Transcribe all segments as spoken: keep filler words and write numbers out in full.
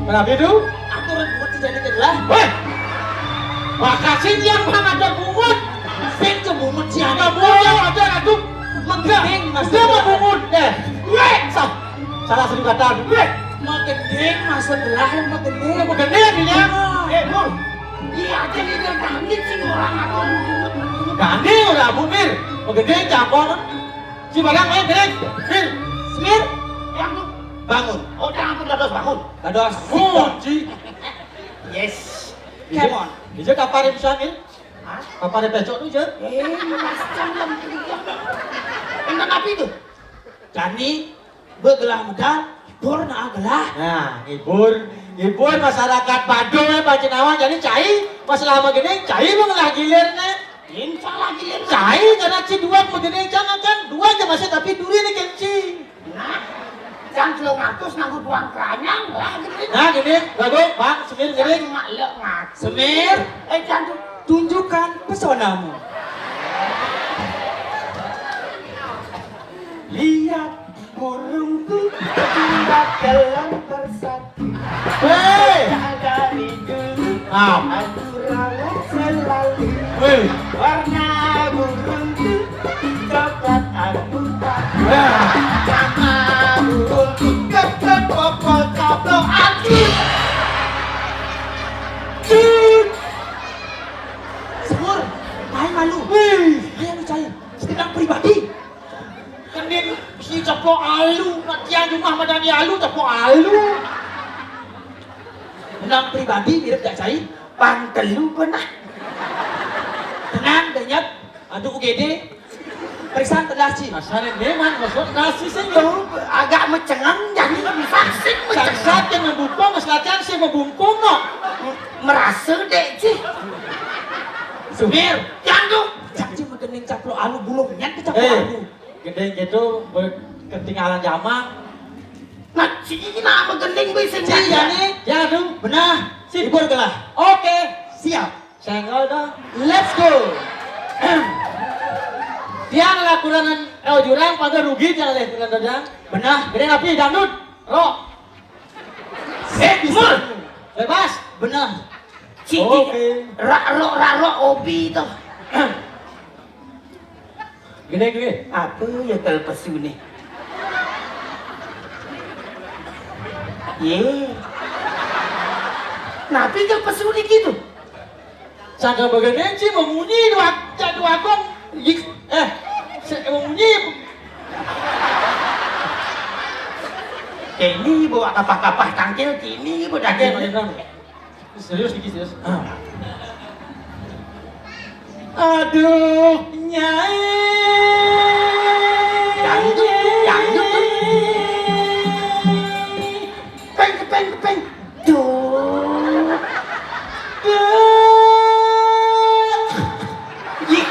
Kenapa itu? Atur buat dijadikan lah. Weh! Makasih dia mah ada bungut. Sing ke bungut si ada bungut ada aduh. Menggending, Mas. Dia mah bungut deh. Weh! Sa- salah satu kata. Weh! Menggending maksud lah yang menggending. Menggending artinya. Eh, Bung. Iya aja dia bilang kami sih orang atau bungut. Kami udah bumir. Menggending campur. Si Bagang main, Dek. Mir. Mir. Yang tuh. Bangun. Oh, jangan tuh dados bangun. Dados. Kunci. Yes. Come on. Bisa kapare bisa, Mir? Hah? Kapare pecok tuh, Jer. Eh, mas jangan. Enggak apa itu? Jani, begelah medal, hibur nah gelah. Nah, hibur, hibur masyarakat Badung ya, Pak Cinawan. Jadi cai, masalah begini, cai mengelah gilir nih. Insya Allah gilir. Cai karena ci dua begini, jangan kan dua aja masih tapi duri nih kenci. Nah, jam telung atus nganggo duang keranyang lah gini. Nah, gini, bagus, Bang, Semir gini. Cuma lek ngaku. Semir. Eh, jangan tunjukkan pesonamu. Lihat burungku, tinggal dalam persatu. Hei! Sejak dari dulu, ah, aku rawat selalu. Hei! Warna burungku coklat aku tak. Ya. Nama burungku kekek popol koplo aku. Cut! Semur, main malu. Wih. Ayo lu cai, sedang pribadi. Kendin si ceplok alu, nak tiang jumah madani alu, ceplok alu. Menang pribadi mirip gak cai? Pang telu benah. Tenang, denyet. Aduh, U G D. Periksa telas, Ci. Asal memang maksud nasi sih. Tuh, agak mecengang, jadi vaksin mecengang. Saksat yang membuka, mas latihan sih membungkung, no. Merasa, Dek, Ci. Supir. Yang tuh. Janji megening caplok alu, bulungnya ke caplok alu. Gendeng gitu, be- ketinggalan zaman. Nah, si ini nama gending be sing. Ci, ya nih. Ya tuh. Benah. Sip. Hibur gelah. Oke. Siap. Senggol dong. Let's go. Dia ngelakuran eh jurang pada rugi dia leh kurang dadang. Benah. Gede api dangdut. Rok. Eh, bisa. Bebas. Benah. Ci, oke. Rak rok rak rok obi tuh. Gede, gede. Apa ya kalau pesu nih? Ye. Napi kalau pesu nih gitu? Sangka begini sih memunyi dua cak dua gong. Ih, eh, se- memunyi. Ini bawa kapah-kapah tangkil, ini bawa daging. Oke, oke, oke. Serius, Diki, serius. Ah. Aduh, Nyai. Dangdut, dangdut tuh. Kepeng, kepeng, kepeng. Duh. Duh. Yik.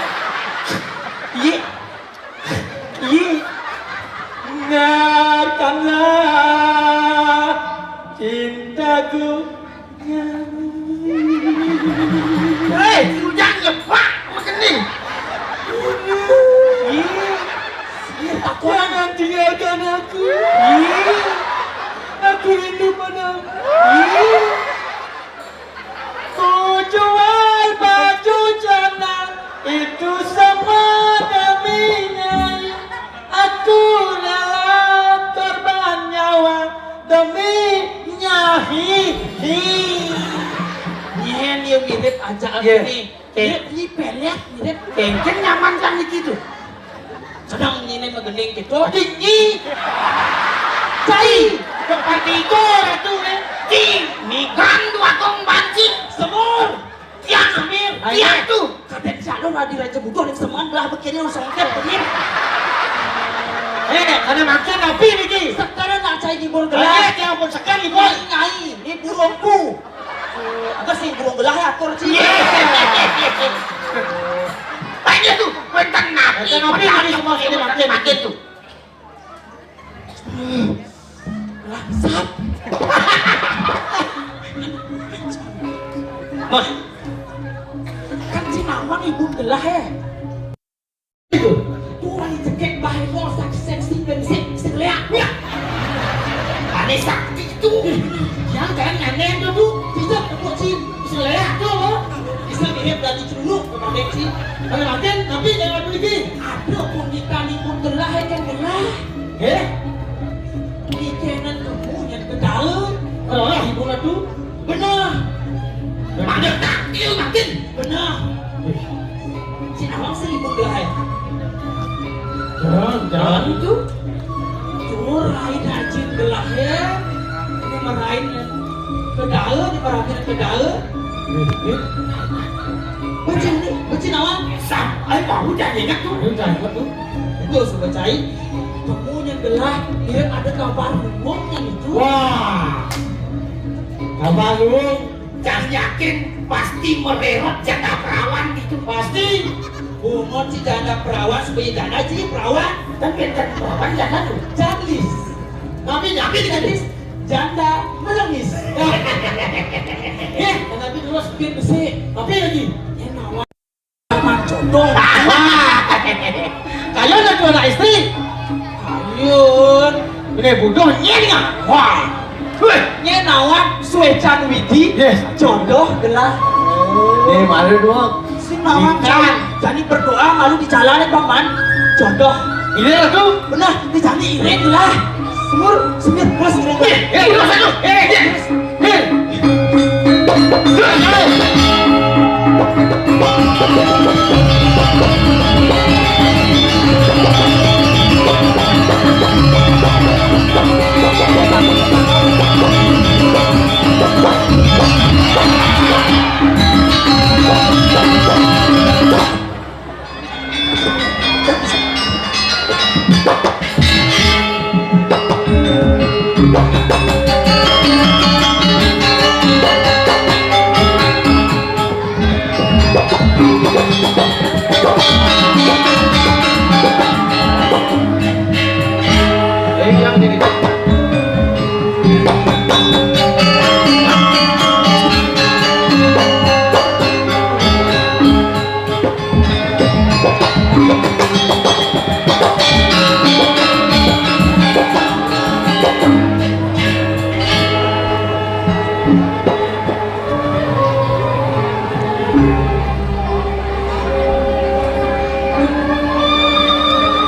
Yik. Yik. Dengarkanlah cintaku. Hei, ujang nyepak, makening. Ih, ih, aku jangan tinggalkan aku. Ih, aku rindu padamu. Ih, ku jual baju celana itu semua demi nyai. Aku rela korban nyawa demi nyahi. Hi. Nyen ya mirip aja. Iya. Ini. Kayak ini pelet mirip. Kengken nyaman kan iki tuh. Sedang ini megening gitu. Aduh, nyi. Cai. Tempat tidur tuh, eh. Ci, migan dua tong banci. Semur. Tiang, Amir, ayo. Tiang tuh. Kadek jalur adi raja butuh ning semen belah begini langsung ket begini. Eh, ada makan api niki. Sekarang nak cai ngibur gelah. Ayo, tiang pun sekarang ngibur. Nyai, ini burungku. Ada sih burung gelah ya atur sih. Iya. Ayo tuh, wonten napi. Wonten napi, ini semua sini makin. Makin tuh. Langsap. Bos. Kan si Nawang ibu gelah ya. Itu. Tuh, orang cekek Léak to, bisa mirip dadi culuk, kemarin sih. Kalau makan, tapi jangan pergi. Aduh, pun kita ni pun gelah, ya kan gelah. Eh? Ini jangan kamu yang ke dalam. Kalau lah ibu tu. Benar. Ada takil makin. Benar. Si Nawang seribu gelah, ya. Jangan, jangan. Itu. Cuma rain rajin gelah, ya. Ini merain, ya. Kedala, ini merain kedala. Eh, eh. Bacin ni, bacin Nawang. Sam, ai baru dah ingat tu. Baru dah ingat tu. Itu sebecai. Kamu yang gelah, dia ada kabar burung yang itu. Wah. Kabar burung. Cang yakin pasti mererot janda perawan gitu. Pasti. Bungut si janda perawan supaya janda jadi perawan. Tapi kan perawan janda tuh. Jadis. Tapi tapi jadis janda melengis. Eh, tapi dulu sepin besi. Tapi lagi. Ya, nawan. Sama jodoh. Kalian ada dua anak istri. Kalian. Ini bodoh nyeri nggak? Wah. Weh, nyeri nawan suecan widi. Yes. Jodoh gelah. Ini malu dong. Si nawan Ikan. Jani berdoa malu di jalan, Bang Man. Jodoh. Ini lah tuh. Benar, di jani iring gelah. Semur, semir, terus iring. Eh, eh, terus aku. Eh, eh.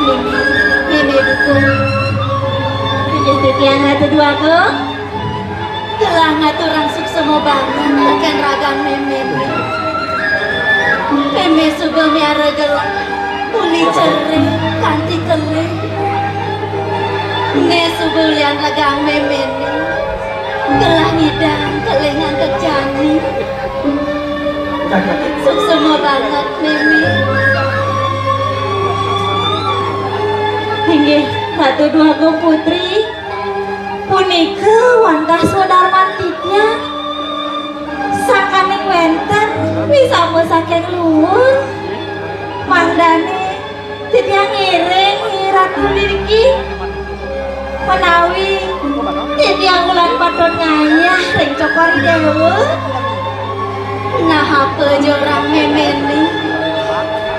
Nini, Nini dukun. Inggih titiang Ratu Dwagung. Gelah ngaturang suksema banget tekén ragan mémé. Mémé suba miara gelah, uli cering, kanti kelih. Né suba ulian ragan méméné. Gelah ngidang kelih ngantek jani. Suksema banget, Mémé. Inggih, Ratu Dwagung Putri. Punika wantah swadarman titiang. Sakaning wénten wisama saking luhur. Mangdané titiang ngiring Ratu niki. Menawi titiang ulan patut ngayah ring Cokor I Déwa. Nah, apa ja orang méméné?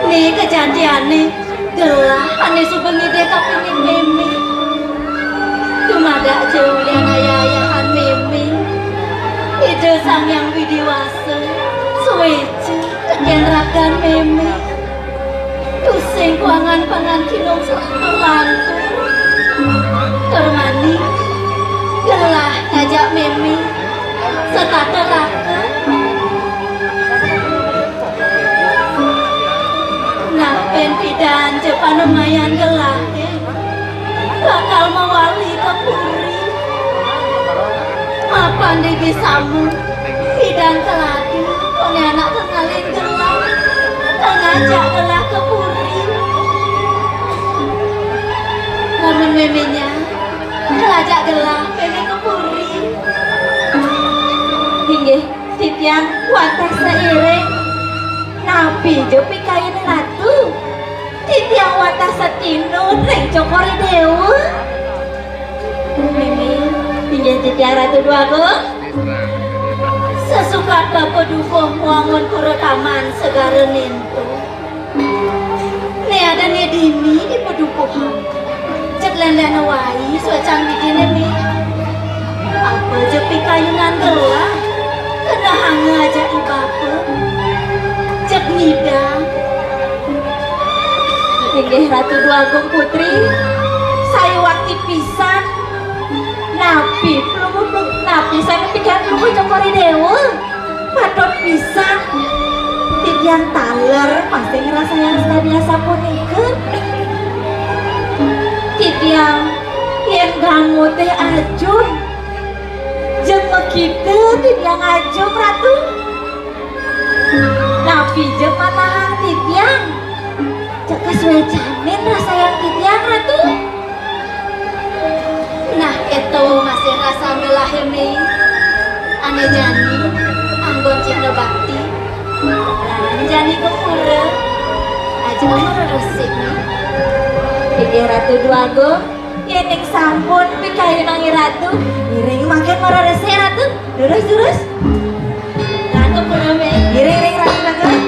Né kajadiané gelah ané suba ngidih kapining mémé. Dumadak ja ulian ayah-ayahan mémé. Ida Sang Hyang Widi Wasa suéca tekén ragan mémé. Tusing kuangan pangantinung salantur. Tur mani gelah ngajak mémé setata laka. Nah, pén pidan ja panemayan gelahé bakal mawali ka puri. Mapan dibisama pidan keladi, koné anak kengalin gelah, kang ngajak gelah ka puri. Lamun méménya, kal ajak gelah mémé ka puri. Inggih, titiang wantah sairing. Napi ja pikayunan Ratu? Titiang wantah satinut ring Cokor I Déwa. Inggih, inggih titiang Ratu Dwagung. Sasukat bapa dukuh ngwangun pura taman segara néntu. Né ada né dini di padukuhan. Jeg lénléna wai suécan widiné, Mé. Apa ja pikayunan gelah? Kenahanga ajak i bapa. Jeg ngidang. Inggih Ratu Déwa Agung Putri, sayuwakti pisan. Napi pelungguh, napi sané pikiran pelungguh Cokor I Déwa? Patut pisan. Titiang taler masih ngrasayang sakadi asapunika. Titiang yén ganggu téh ajuh. Jeg makita titiang ajuh, Ratu. Napi ja manahang titiang? Jeg kasuécanin rasayang titiang, Ratu. Nah, kéto masih rasa milahé, Mé. Ané jani anggon cihna bakti. Lan jani gempura. Aja mara resik, Mé. Inggih Ratu Déwa Agung, yéning sampun pikayunang I Ratu, ngiring mangkin mara resik, Ratu. Durus, durus. Ratu Purame. Ngiring ring Ratu Déwa Agung.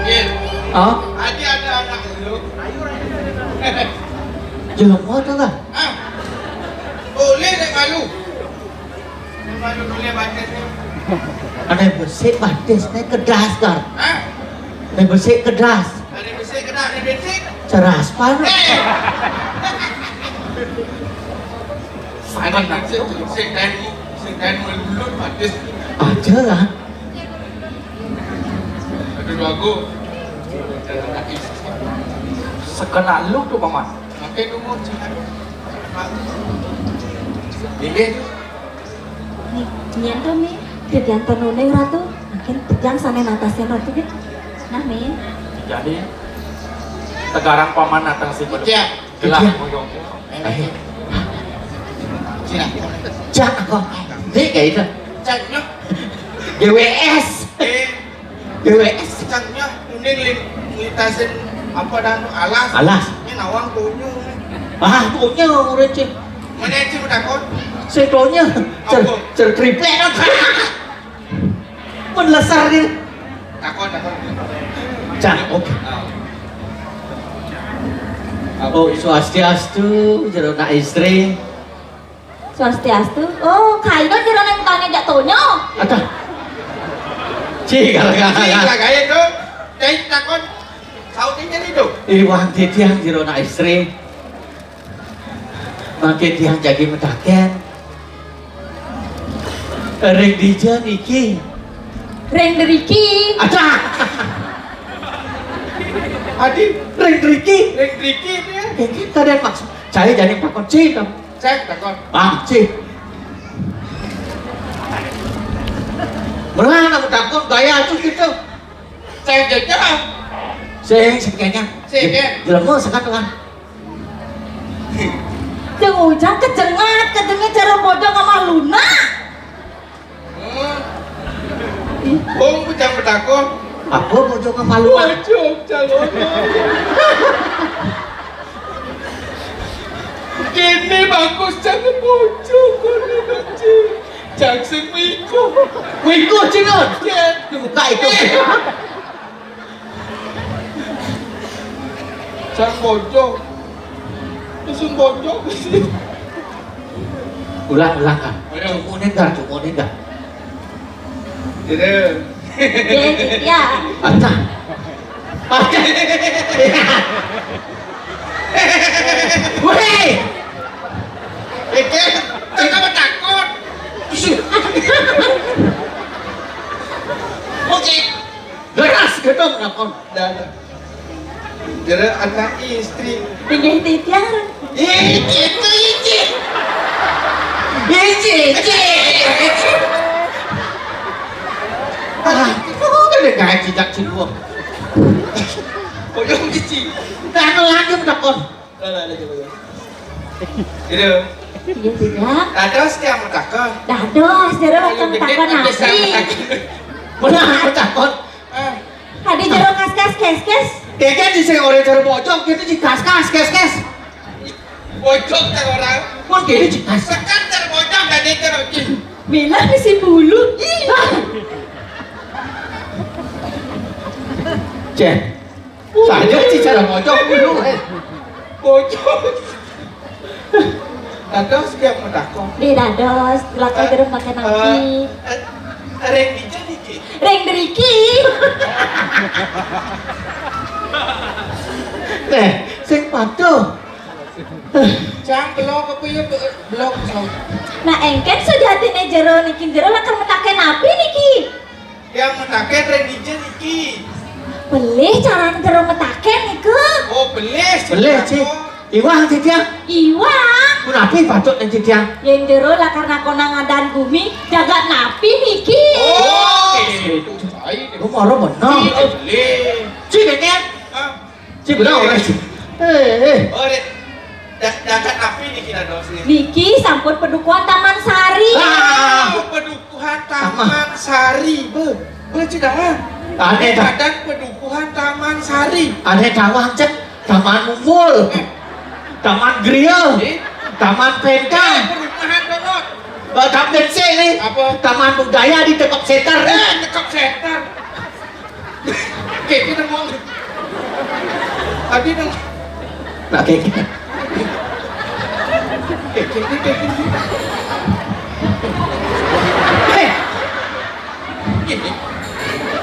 Gin, ah? Tadi ada anak lu. Jelema to, Kang? Ah, boleh nek malu. Ané besik batisné kedas, Kang. Hah? Ané besik kedas. Ané besik kedas, ané besik. Ceras pan. Eh. Ané besik, sing dan, sing dan melulut batis. Aja lah. Aduh, lagu. Sekena lu tuh, Paman. Makin umur, Cing. Ini. Nih, nyen to, Mi. Titiang tenune, Ratu. Mungkin titiang sane natasin, Ratu, nggih. Nah, Mi. Jadi, tegarang paman natang si Beduk. Iya. Gelah, iya. Boyong. Ayo. Cina. Cak, kok. Dek, kayak itu. Cak, nyok. G W S. Eh. G W S. Cangnya kuning lin-, lintasin apa dan alas. Alas. Ini nawang tunyu. Ah, tunyu urang, Cing. Mana, Cing, udah kon? Sing tunyu. Cer, apa? Cer triplek kan. Pun lesar dia. Takon, takon. Cang, oke. Ah. Om Swastiastu, jero nak istri. Swastiastu. Oh, kaina jero nang tanya jak tonyo. Aduh. Cik, kalau Cik, nggak, nggak gaya tuh. Cik, takon. Saut ini jadi tuh. Iwang titiang jero nak istri. Mangke tiang jagi metaken. Ring dija niki? Ring deriki. Aduh. Adi, ring deriki. Ring deriki dia. Iki kadang maksud saya jadi takon Cik. Cek takon. Ah, Cik. Belah nak takon gaya tuh gitu. Cek jejak. Sing, sing kenya. Sing, ya. Jelema sekat lah. Sing ujang kejengat, kejengat cara bodoh sama Luna. Hmm. Wong bujang betakon. Apa bodoh sama Luna? Bodoh, calon. Kene bagus jangan bodoh, kene bagus. Cang sing miko. Miko, Cina. Ya. Dibuka itu. Cang bojong. Langsung bojong sih. Ulang, ulang, Kang. Ayo. Cumunin dah, cumunin dah. Tidak. Ya, ya. Acah. Acah. Weh. Iki, kita bertakut. Oke. Deras gitu, kenapa? Dah, dah. Jere anak istri. Pindah titiang. Ih, itu, itu. Itu, itu. Ah, itu kan dia gaji tak cukup. Boyong kecil. Dah, lagi bertakut. Gitu. Iya, tidak. Dados tiang matakon. Dados, jero matakon, matakon napi? Matakon. Ah. Tadi jero kas-kas kes-kes. Kayaknya di sing orang jero bojong gitu di kas-kas kes-kes. Bojong teh orang. Mun gitu di kas. Sekat jero bojong tadi jero cing. Mila bisi bulu. Ih. Céh. Saja sih cara ngocok dulu. Ngocok. Dados tiang matakon. Di dados, lakar durung makan napi. Eh, eh, ring dija niki? Ring driki. Néh, sing patuh. Cang belog apa ya? Be-, belog, so. Nah, éngkén sujatiné jero niki, jero lakar mataken napi niki? Tiang mataken ring dija niki? Pelih carané jero mataken nika. Oh, pelih, Cik. Pelih, Cik. Iwang, Cik, tiang. Iwang. Punapi patut ning Cik tiang? Yén jero lakar nakonang adan gumi, jagat napi niki? Oh, gitu. Lu mara bener. Pelih. Cik, Cik. Hah? Cik, bener, Cik. Eh, eh. Oh, Dek. Da-, dagat napi niki dados niki? Niki sampun Padukuhan Taman Sari. Ah. Oh, Padukuhan Taman Sari. Be, be, Cik Dawang. Ané ta- Kadang Padukuhan Taman Sari. Ané Dawang, Cik. Taman Mumbul. Eh. Taman Griya. Eh? Taman Penta. Eh, perumahan dono. Eh, Taman Sari. Apa? Taman Budaya di Tekep Seter. Eh, Tekep Seter. Kéké nang ngomong. Tadi nang. Nah, kéké. Kéké, kéké, kéké. Héh.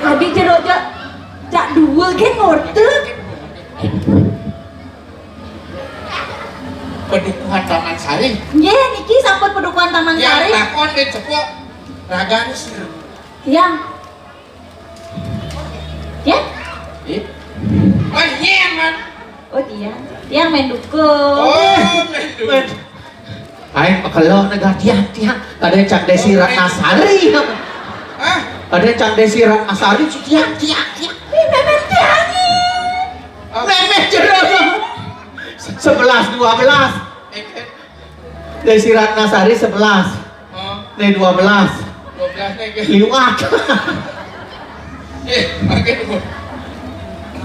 Adi jero ja, ja dua gé ngorta. Padukuhan Taman Sari. Nggih, niki sampun Padukuhan Taman Sari. Yang takon di cepok ragan sir. Yang Ya? Ih. Manyén, Man. Oh, tiang. Tiang main dukun. Oh, main dukun. Aing makelok negah tiang, tiang. Kadén Cang Dési Ratnasari. Hah? Kadén Cang Dési Ratnasari, si tiang, tiang, tiang. Ih, mémé tiang. Apa? Mémé jero. Sebelas, dua belas. Eh, eh. Dési Ratnasari sebelas. Oh. Nih dua belas. Dua belas nih, guys. Liwat. Eh, makin, Bu.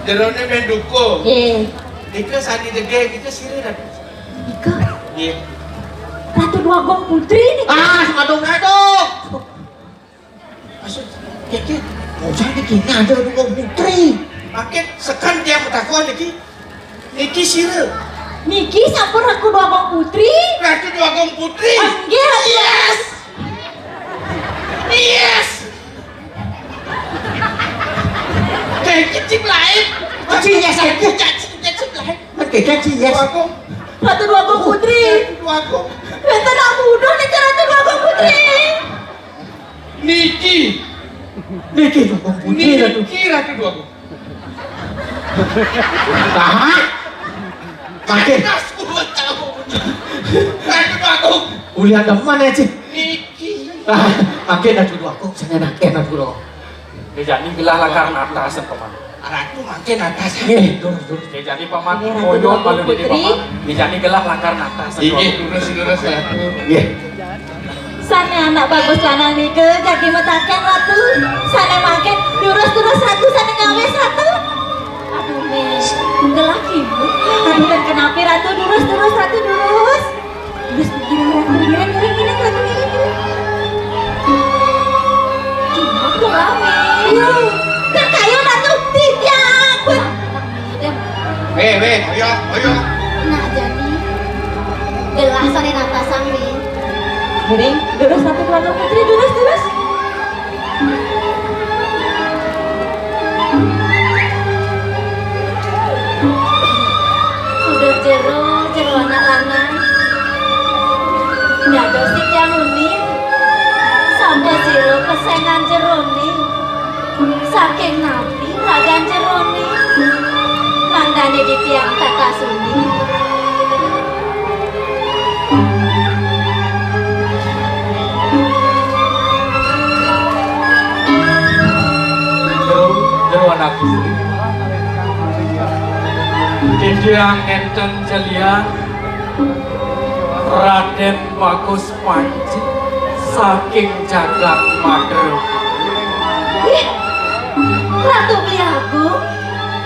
Jeroné main duko. Nggih. Nika sani degé, nika sira, Ratu. Nika? Nggih. Ratu Dwagung Putri nih. Ah, aduh, aduh. Maksud, kéké, bocah niki ada dua putri. Makin sekan dia matakon niki. Niki sira. Niki sampun Ratu Dwagung Putri. Ratu Dwagung Putri. Ah, nggih, Ratu. Yes. Yes. Kayak kecil lain. Kecil ya, saya. Kecil, kecil lain. Oke, kecil ya. Dwagung. Ratu Dwagung Putri. Dwagung. Wénten anak muda nih, Ratu Dwagung Putri. Niki. Niki Dwagung Putri, Ratu. Niki Ratu Dwagung. Tahan. Makin. Ratu Dwagung. Ulian demen ya, Cik. Niki. Ah, makin Ratu Dwagung, sing enak, enak, Bro. Jani gelah lakar nata sing Paman. Ratu makin nata sing. Nggih, terus, terus. Jani Paman, Ratu Dwagung Putri. Jani gelah lakar nata sing. Nggih, terus, terus, Ratu. Nggih. Sané anak bagus lanang nika jagi mataken Ratu. Sané makin durus-durus Ratu, sané ngawis Ratu. Aduh, Mas, gelah ibu. Aduh, dan kenapa Ratu durus-durus Ratu durus? Durus, ngiring Ratu, ngiring, ngiring, ngiring, Ratu, ngiring, ngiring. Gimana tuh rame? Kan kayu Ratu, tidak. Weh, weh, ayo, ayo. Nah, jadi gelah sané nata sami. Ngiring, durus Ratu Dwagung Putri, durus, durus. Kuda jero, jero anak lanang. Dados titiang uning. Sampun sira pesengan jeroné. Saking napi ragan jeroné? Mangdané titiang tatas uning. Jero, jero anak istri. Titiang nénten jelian Radén Bagus Panji saking jagat Madura. Ih, Ratu Beli Agung.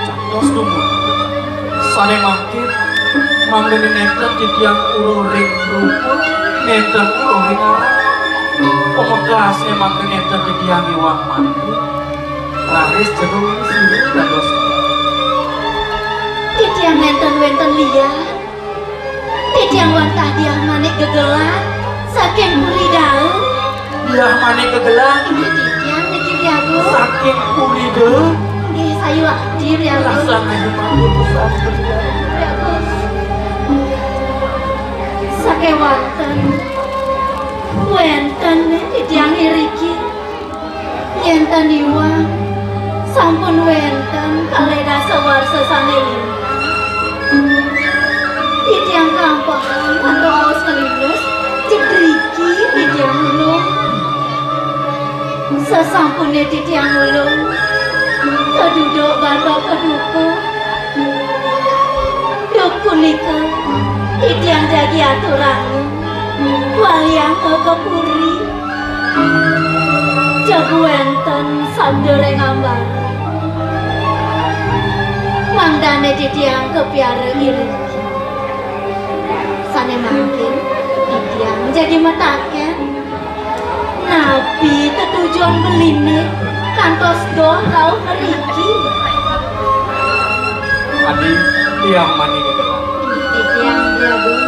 Cantos dumun. Sané mangkin, mangdané nénten titiang uruh ring rupa, nénten uruh ring aran. Pamekasné mangké nénten titiang iwang mangku. Raris jero sira dados Wénten lian, titiang wantah Diah Manik Gegelang saking Puri Daun. Diah Manik Gegelang? Inggih titiang niki, Bli Agung. Saking Puri Daun? Inggih, sayuwakti, Bli Agung. Rasan ayu matur pesan. Bli Agung. Sakéwanten wénten titiang iriki. Yén ten iwang, sampun wénten kalih dasa warsa sané lintang. Titiang kampehang antuk aos nglinus, jeg driki titiang ulung. Sasampuné titiang ulung, kaduduk bapa paduka. Duk punika, titiang jagi aturanga, waliang ka puri. Jaga wénten sabda ring ambara. Mangdané titiang kapiara iriki. Sané mangkin, titiang jagi mataken. Napi tetujon beliné kantos doh rauh mriki? Adi, Diah Manik Gegelang. Titiang, Bli Agung.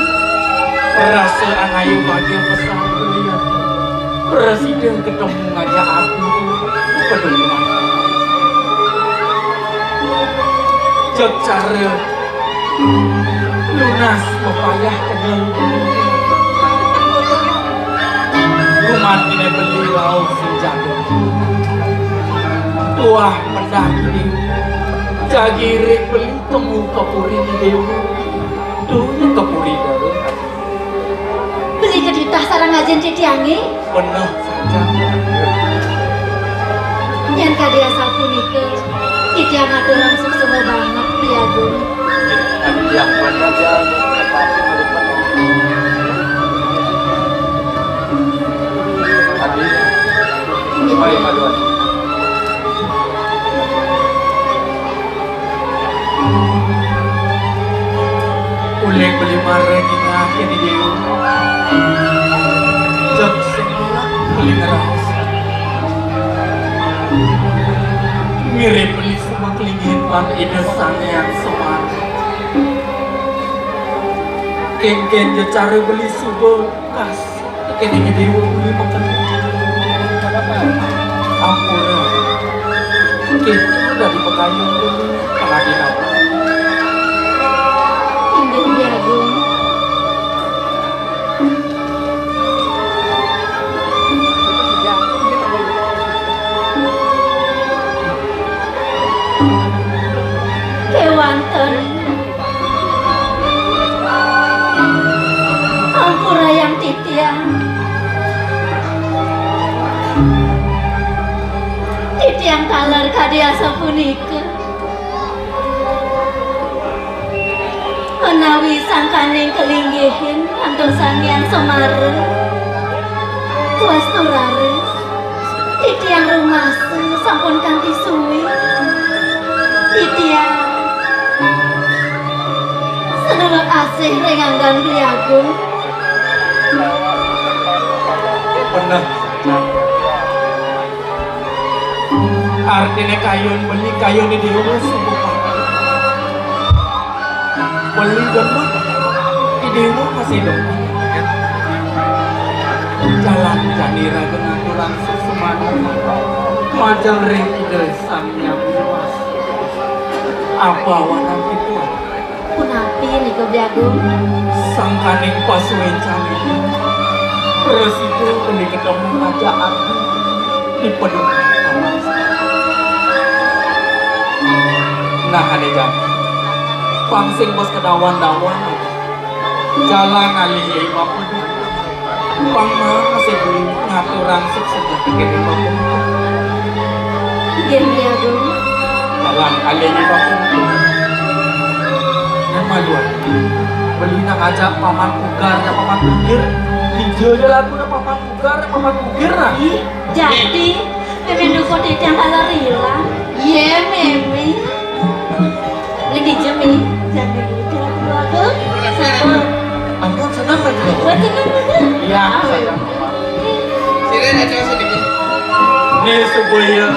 Rasa anayu bagia pesan belian. Prasida ketemu ngajak aku. Peduli. Jeg cara lunas pepayah tegal. Gumantiné beli rauh sing jaga. Tuah mendah kini. Jagi ring beli temu ka puri ni Déwa. Duh, ka puri Daun. Beli ketitah sareng ajin titiangé. Beneh saja. Yén kadi asapunika, titiang aturang suksma banget, Bli Agung. Adi, mari maduan. Uling beli mareng ingakin di Déwa. Jeg sing nulak beli ngraos. Mirip beli suba kalinggihin pan Ida Sang Hyang Semar. Kénkén ja cara beli suba kas. Kéné gedé wong kuwi mengken. Ampura. Kita dadi pekayun dulu. Pengadin apa? Inggih, Bli Agung. Kéwanten. Ampurayang titiang. Titiang taler kadi asapunika. Menawi sangkaning kalinggihin antuk Sang Hyang Semara. Wastu raris. Titiang rumasa sampun kanti suwi. Titiang sedulur asih ring anggan Beli Agung. Bener. Artiné kayun beli, kayun di Déwa subuh. Beli demen, di Déwa masih demen. Jalan jani raga ngaturang sesemana. Majeng ring Ida Sang Hyang Widi Wasa. Apa awanan kita? Punapi nika, Bli Agung? Sangkaning pasuécan ini. Prasida keni ketemu ngajak aku di pedungan taman. Nah, ané jani. Pang sing bos kedawan-dawan. Jalan alih yai bapa. Pang masih beli ngaturang sukses kene bapa. Inggih, Bli Agung. Jalan alih yai bapa. Nama luar. Beli nak ajak paman Pugar, nak paman Pugar. Hijau aja lagu nak paman Pugar, nak paman Pugar, nah. Ih, jadi, pengen dukung titiang kalau rila. Iya, Memi. Lagi jam ini, jam ini, jam dua tuh. Sama. Ampun, senang kan, Bro? Buat senang, betul. Iya, senang. Sini, ada sedikit. Ini sebuah, iya,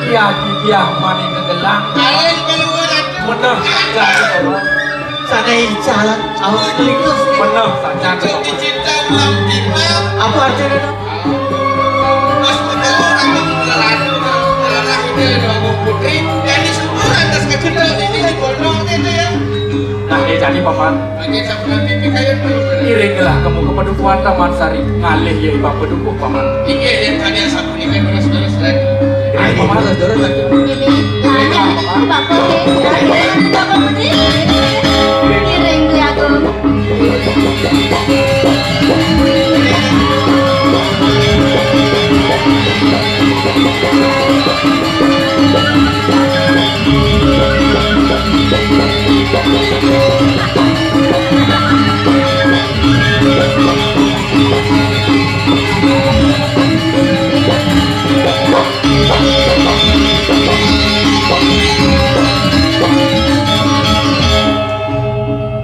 iya, iya, mana yang kegelang. Kalau yang keluar, ada. Benar, jangan, Bro. Sané ical, awas kelindes. Bener, sajan. Apa artinya? Pas betul orang lelaki, lelaki itu, putri, dan di syukur atas kecil ini di pondok itu ya. Nah, ya jadi, Paman. Oke, sampai pipi kayak dulu. Iringlah kamu ke padukuhan Taman Sari, ngalih ya Ibu Padukuh, Paman. Iya, yang tadi asal Ini kan beres-beres lagi. Ayo, Paman. Beres-beres lagi. Ini, ini, Bapak, Bapak Putri. Ngiring, Beli Agung.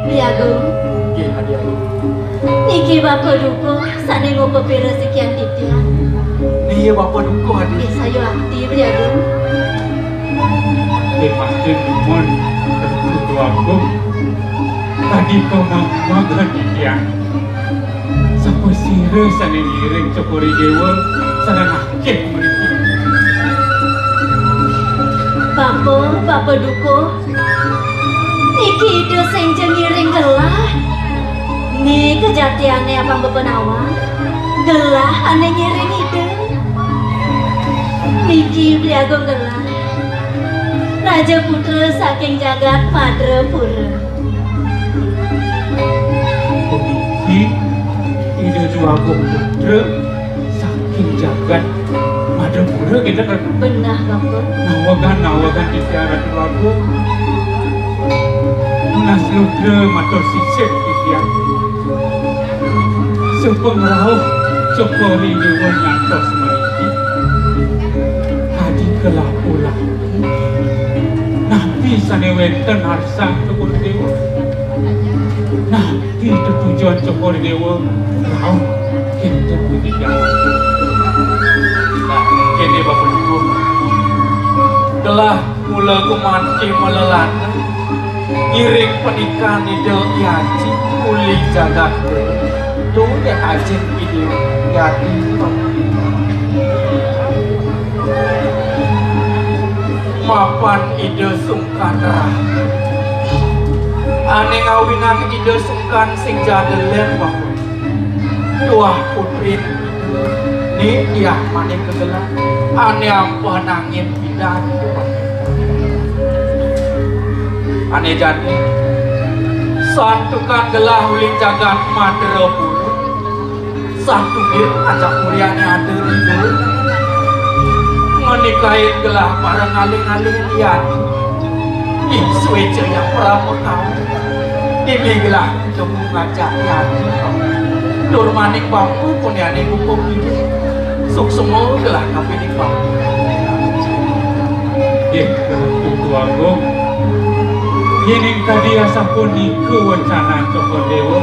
Beli Agung. Nggih, Adi Agung. Niki Bapa Dukuh sané ngupapira sikian titiang. Nggih, Bapa Dukuh, Adi. Nggih, saya ati, Beli Agung. Nggih, mangkin nuwun, Ratu Agung. Tadi pamangga titiang. Sapasira sané ngiring Cokor I Déwa sareng akeh mriki. Bapa, Bapa Dukuh, niki Ida sing ja ngiring gelah. Né kejatiané apang bapa nawang, gelah ané ngiring Ida. Niki Beli Agung gelah. Raja putra saking jagat Madrapura. Puniki Ida Déwagung putra saking jagat Madrapura, kita kan. Benah, Bapa. Nawegan, nawegan titiang Ratu Agung. Nunas lugra matur sisip titiang. Sapangrauh Cokor I Déwa nyantos mriki. Adi kelah ulah. Napi sané wénten arsang Cokor I Déwa? Napi tetujon Cokor I Déwa rauh kénten titiang? Nah, kéné Bapa Dukuh. Gelah mula gumanti malelanang. Ngiring panikan Ida I Aji uli jagat. Tuh ya ajin Ida I Aji. Mapan Ida sungkan rah. Ané ngawinang Ida sungkan sing jadelen, Bapa. Tuah putri né tiah manik gelah. Ané ampun angin pidan. Ané jani santukan gelah uli jagat Madrapura. Santugir ajak muliané ada di dulu. Ngenikain gelah bareng aling-aling lian. Ih, suéca yang pramakawi. Ini gelah temu ngajak lian. Tur maning bambu puniané kukuh ini. Suksma gelah kapining bambu. Nggih, Ratu Agung. Yéning kadi asapunika wecanan Cokor Déwa,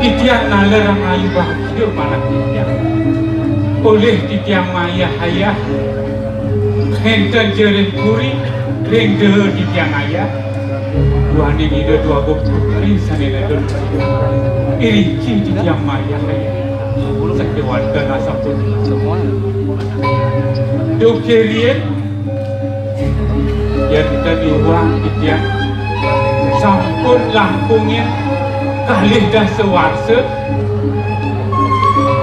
titiang naler ngayu bagya manah titiang. Polih titiang mayah ayah, nénten ja ring puri, ring deha titiang ayah. Duaning Ida Déwagung Putri sané nedun. Iriki titiang mayah ayah. Sakéwanten asapunika. Duh kirien, yén ten iwang titiang sampun langkungin kalih dasa warsa,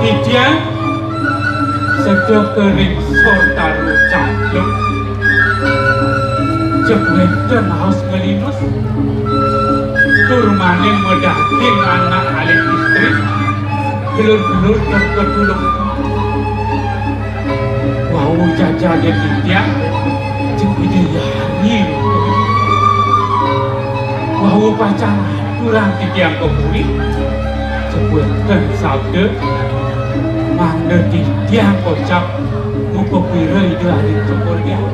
titiang sedaya ring Sortaru Cangklung. Jeg wénten aos ngelinus, tur maning madaging anak alit istri, gelur-gelur tur katulung. Wau jajagé titiang, jeg Ida Hyang. Wau pacang aturang titiang ka puri, jeg wénten sabda, mangda titiang kocap ngupapira Ida Hyang Cokor Déwa.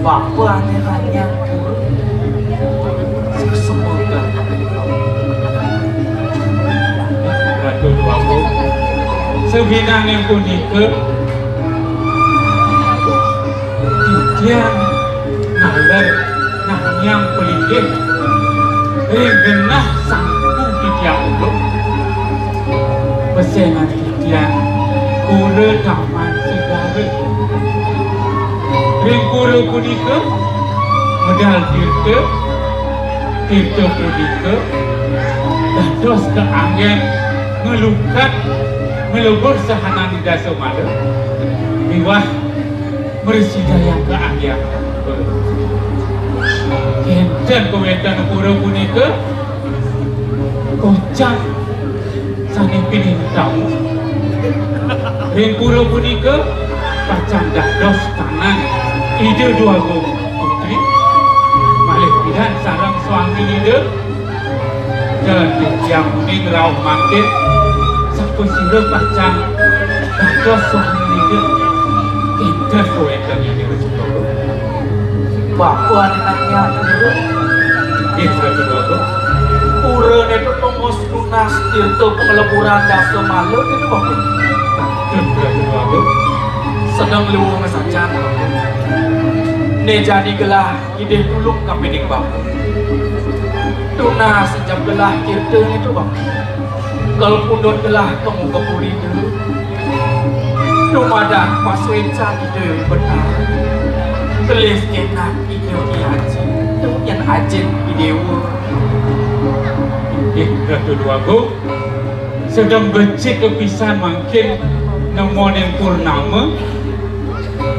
Bapa ané ranyang pura. Semoga. Ratu Déwagung. Sawinangan punika, Titiang naler nanyang palinggih ring genah sangku titiang ulung. Pesengan titiang pura Taman Segara. Ring pura punika medal tirta, tirta punika dados kaanggén nglukat nglebur sahanan Ida Semala miwah mrasidayang kaagyang. Kénten kawéntenan pura punika kocap sané pinih utama. Ring pura punika pacang dados tanan Ida Dwagung Putri, malih pidan sareng swamin Ida. Dan titiang uning rauh mangkin, sapasira pacang dados swamin Ida. Kénten kawéntenan Ida Semala. Bapa ané nanya, Guru. Nggih, Ratu Dwagung. Pura né to tongos nunas tirta pangleburan Dasa Mala né to, Bapa. Betul, Ratu Dwagung. Sedeng luung sajan, Bapa. Né jani gelah idih tulung kapining Bapa. Tunas jap gelah tirta né to, Bapa. Kal pundut gelah ka muka puri to. Dumadak pasuécan Ida Betara. Gelis kénak Ida I Aji, to nyén Ajin I Déwa. Inggih, Ratu Dwagung, sedeng becik kapisan mangkin nemonin purnama,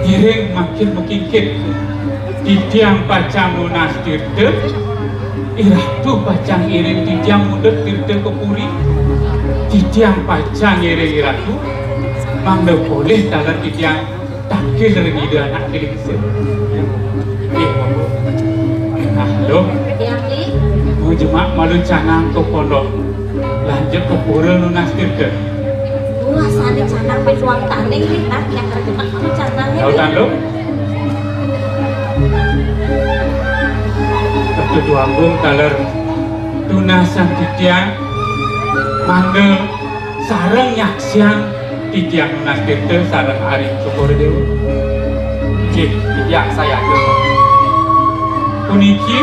ngiring mangkin makingkit. Titiang pacang nunas tirta, I Ratu pacang ngiring titiang mundut tirta ka puri. Titiang pacang ngiring I Ratu, mangda polih taler titiang tangkil ring Ida Anak Kelingsir. Inggih, monggo. Nah, Luh. Iya, Ki. Mau jemak malu canang ka pondok. Lanjut ka pura nunas tirta. Wah, sané canang pituang taning nih, nah, yang terjemah aku canangnya. Tahu nih. Tanduk? Ketua Agung taler tunasan titiang, mangga sareng nyaksiang titiang nunas tirta sareng Ari Cokor Dewa. Nggih, titiang sayaga. Puniki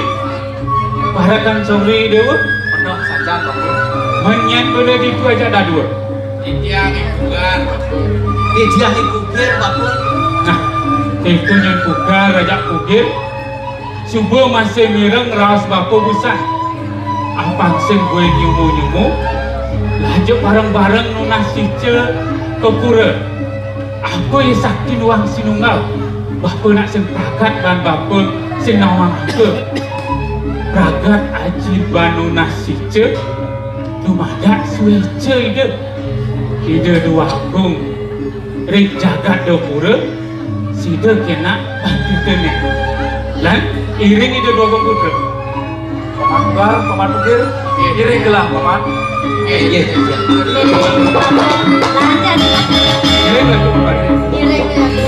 Parekan Sori Dewa. Penuh sajan, Bapak. Menyang bela ditu aja dadua. Titiang ing pugar, Bapak. Titiang ing pugar, Bapak. Nah, itu nyun pugar, aja pugar. Suba masih mireng raos Bapa busan. Apang sing buin nyumu-nyumu, laja bareng-bareng nunas sica ka pura. Apa ya sakti nuang sinunggal, Bapa nak sing pragat ban Bapa sing nawang angka. Pragat aji ban nunas sica, dumadak suéca Ida. Ida Dwagung ring jagat Dapura, sida kénak bantutené. Lan iring Ida Dwagung Putra. Paman Bar, Paman Udir, iring gelah, Paman. Nggih, nggih, nggih. Lanjut. Iring gelah, Paman. Iring gelah.